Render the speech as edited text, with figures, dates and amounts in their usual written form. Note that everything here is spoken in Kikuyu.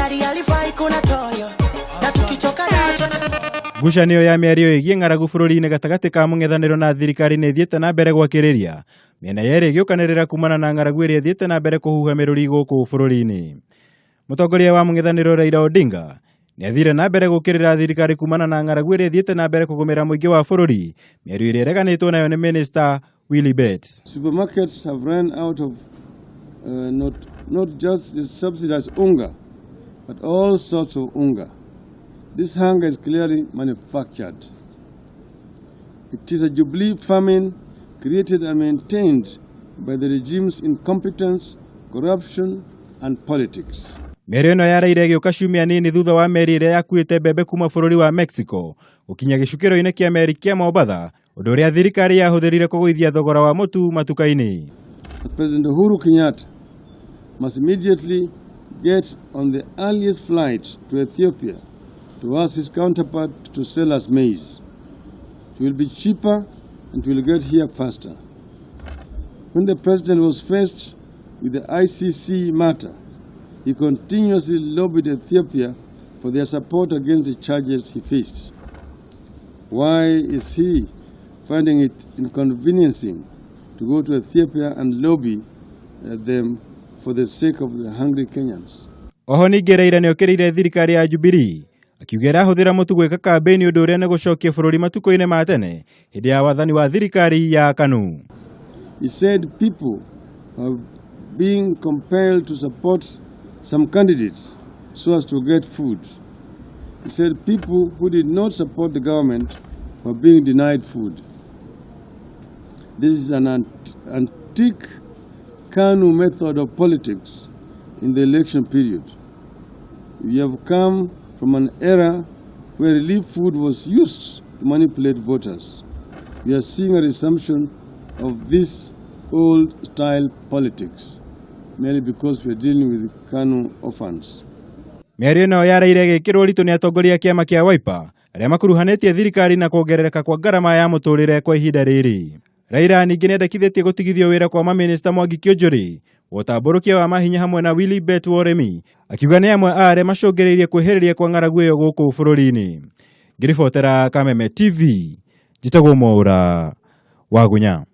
Gari halifai kuna toyo na tukichoka nacho. Ngucanio ya mĩario ĩgiĩ ng'aragu bũrũri-inĩ gatagatĩ ka mũng'ethanĩro na thirikari nĩ ĩthiĩte na mbere gwakĩrĩria mĩena yerĩ ĩgĩũkanĩrĩra kumana na ng'aragu ĩrĩa ĩthiĩte na mbere kũhuha mĩrũri gũkũ bũrũri-inĩ. Mũtongoria wa mũng'ethanĩro Raila Odinga nĩ athire na mbere gũkĩrĩra thirikari kumana na ng'aragu ĩrĩa ĩthiĩte na mbere kũgũmĩra mũingĩ wa bũrũri, mĩario ĩrĩa ĩreganĩtwo nayo nĩ Minister Willy Bett. Supermarkets have run out of not just the subsidized unga, but all sorts of unga. This hunger is clearly manufactured. It is a Jubilee famine created and maintained by the regime's incompetence, corruption, and politics. Mĩario ĩno ya Raila ĩgĩũka ciumia nini thutha wa meri ĩrĩa yakuĩte mbembe kuma bũrũri wa Mexico gũkinya gĩcukĩro-inĩ kĩa meri kĩa Mombatha, ũndũ ũrĩa thirikari yahũthĩrire kũgũithia thogora wa mũtu matuka-inĩ. President Uhuru Kenyatta must immediately get on the earliest flight to Ethiopia to ask his counterpart to sell us maize. It will be cheaper and will get here faster. When the president was faced with the ICC matter, he continuously lobbied Ethiopia for their support against the charges he faced. Why is he finding it inconveniencing to go to Ethiopia and lobby them for the sake of the hungry Kenyans? Oho ningĩ Raila nĩokĩrĩire thirikari ya Jubilee akiuga ĩrahũthĩra mũtu gwĩka kambĩini, ũndũ ũrĩa nĩ gũcokia bũrũri matukũ-inĩ ma tene hĩndĩ ya wathani wa thirikari ya KANU. He said people are being compelled to support some candidates so as to get food. He said people who did not support the government were being denied food. This is an antique KANU method of politics in the election period. We have come from an era where relief food was used to manipulate voters. We are seeing a resumption of this old style politics, merely because we are dealing with KANU orphans. Mĩario ĩno ya Raila ĩgĩkĩrwo ũritũ nĩ atongoria a kĩama kĩa Wiper arĩa makuruhanĩtie thirikari na kuongerereka kwa ngarama ya mũtũrĩre kwa ihinda rĩrĩ. Raila ningĩ nĩendekithĩtie gũtigithio wĩra kwa mamĩnĩsta Mwangi Kiunjuri wa ũtambũrũkia wa mahinya hamwe na Willy Bett wa ũrĩmi, akiuga nĩ amwe a arĩa macũngĩrĩirie kwĩhĩrĩria kwa ng'aragu ĩyo gũkũ bũrũri-inĩ. Ngĩribotera Kameme TV, njĩtagwo Mwaũra Wagunya.